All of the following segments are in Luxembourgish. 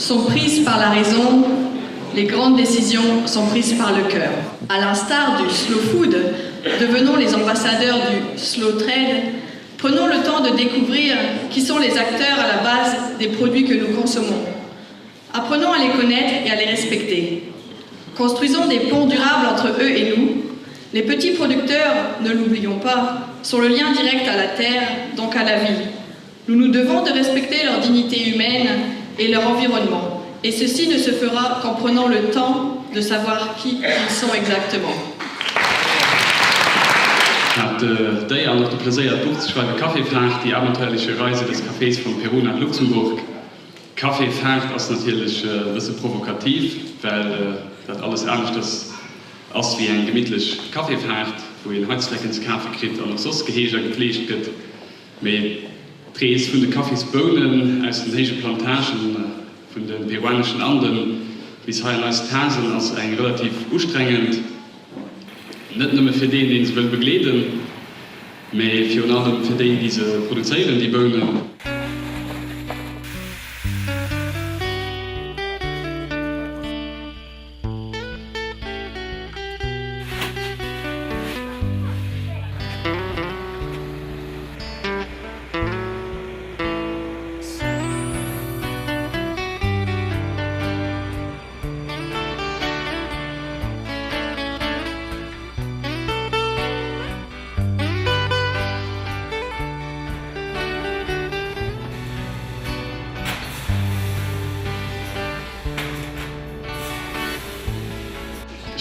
sont prises par la raison, les grandes décisions sont prises par le cœur. À l'instar du slow food, devenons les ambassadeurs du slow trade, prenons le temps de découvrir qui sont les acteurs à la base des produits que nous consommons. Apprenons à les connaître et à les respecter. Construisons des ponts durables entre eux et nous. Les petits producteurs, ne l'oublions pas, sont le lien direct à la terre, donc à la vie. Nous nous devons de respecter leur dignité humaine et leur environnement. Et ceci ne se fera qu'en prenant le temps de savoir qui ils sont exactement. Hat d'Éier an och de Pleséier d'Buch ze schreiwen Kaffeefahrt, die abenteuerliche Reise des Cafés von Peru nach Luxemburg. Kaffeefahrt ass natierlech e bësse provokativ, well dat alles aneschters ass wéi eng gemittlech Kaffeefahrt, wou een Heizflecken ze kafe kritt an och soss geheegt a gefleegt gëtt. Mee d'Rees vun de Kaffisbounen aus den héije Plantagen vun de peruaneschen Anden bis hei an eis Tasen ass eng relativ ustrengend. Net nëmme fir deen, dee se wëll begleeden, mee virun allem fir déi, déi se produzéieren, déi Bounen.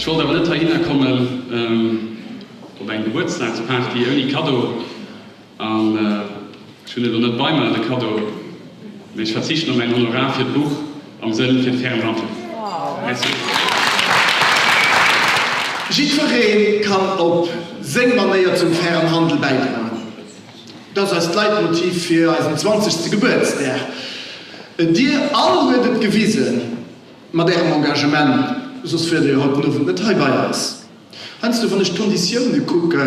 Ech wollt awer net heihinner kommen op eng Gebuertsdagsparty ouni Kaddo. An ech hunn e lo net bei mer, de Kaddo, mee ech verzichten op mäin Honorar fir d'Buch am Sënn fir de fairen Handel. Merci. Jiddweree kann op seng Manéier zum fairen Handel bäidroen. Dat ass eist Leitmotiv fir eisen zwanzegste Gebuertsdag. Dir all huet et gewisen mat Ärem Engagement, soss wiert Dir jo haut den Owend net hei bei eis. Heiansdo wann ech d'Konditioune kucke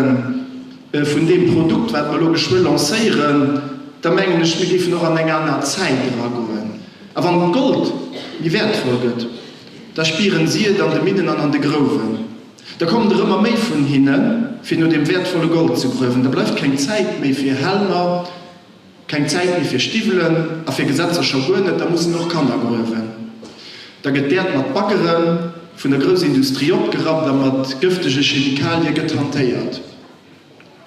vun deem Produkt wat mer elo geschwë lancéieren, da mengen ech mir géifen och an eng aner Zäit eragoen. A wann d'Gold méi wäertvoll gëtt, da spieren si et an de Minnen an an de Grouwen. Da kommen der ëmmer méi vun hinne fir no deem wäertvolle Gold ze gruewen. Da bleift keng Zäit méi fir Helmer, keng Zäit méi fir Stiwwelen a fir Gesetzer scho guer net. Da mussen och Kanner gruewen. Da gëtt d'Äerd mat Baggere vun der Groussindustrie opgerappt a mat gëftege Chemikalie gëtt hantéiert.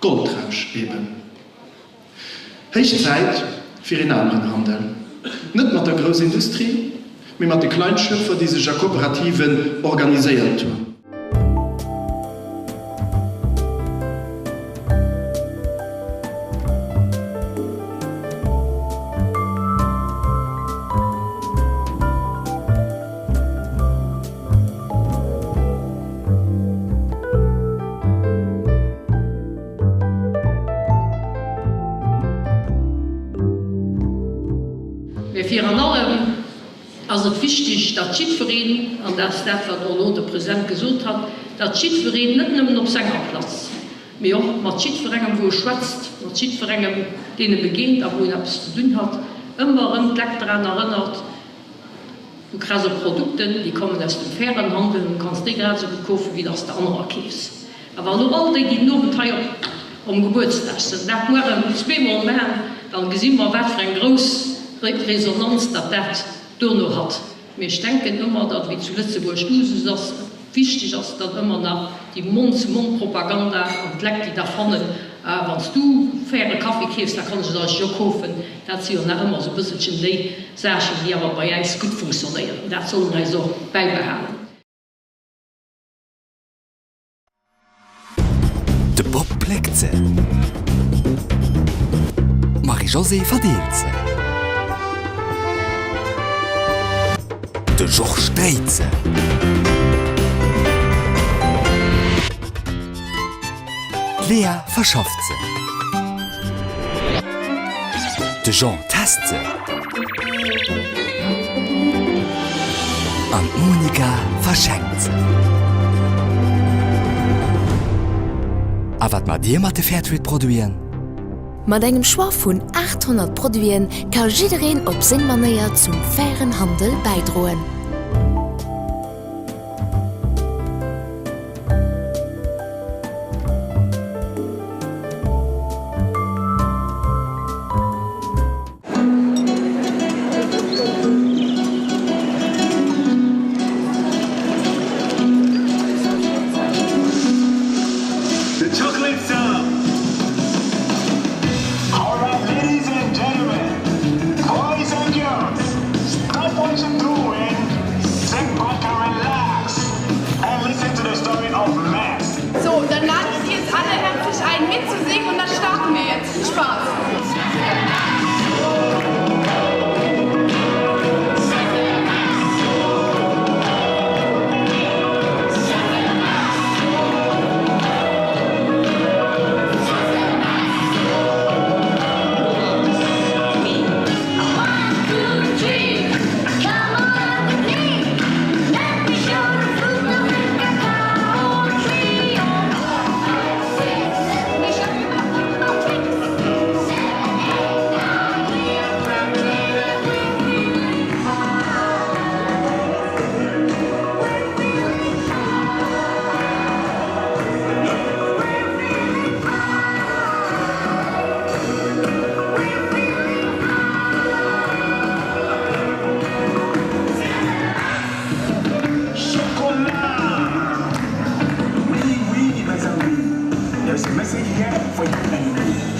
Goldrausch eben. Héich Zäit fir een aneren Handel. Net mat der Groussindustrie, mee mat de Kleinschöpfer, déi sech a Kooperativen organiséiert hunn. Mee virun allem ass et wichtig, datt jiddwereen, an dat ass dat, wat och elo de President gesot hat, datt jiddwereen net nëmmen op senger Platz, mee och mat jiddwerengem, wou e schwätzt, mat jiddwerengem, deen e begéint a wou en eppes ze dun hat, ëmmer erëm d'Lekt dran erënnert, Du kress och Produkten, déi kommen aus dem fairen Handel, du kanns déi grad esou gutt kofen, wéi dass de anerer keefs. A wann elo all déi, déi den Owend hei op om Gebuertsdag sënn, dat muer erëm zweemol man, dann gesi mer, wat fir eng grouss Resonanz datt dat duerno hat. Mee ech denken ëmmer, datt, wéi zu Lëtzebuerg Usus ass, et wichteg ass, datt ëmmer nach déi Mond-zu-Mond-Propaganda an d'Lekt, déi da fannen, Ah, wann s du faire Kaffi keefs, da kann ech et eigentlech och kofen. Dat si jo nach ëmmer esou e bësselchen déi Saachen, déi awer bei äis gutt funktionéieren. Dat solle mer äis och bäibehalen. De Bob pléckt se, d'Marie-Josée verdeelt se, de Georges dréit se. D'Léa verschafft se. De Jean test se. An d'Monica verschenkt se. A wat maacht Dir mat de Fairtrade-Produiten? Mat engem Choix vun 800 Produiten ka jiddereen op seng Manéier zum fairen Handel bäidroen. The chocolate song. All right, ladies and gentlemen, boys and girls, stop what you're doing, sit back and relax, and listen to the story of Max. So, dann lade ich Sie jetzt alle herzlich ein, mitzusingen und dann starten wir jetzt. Viel Spaß! Chocolat! Oui, oui, mes amis. There's a message here for you and me.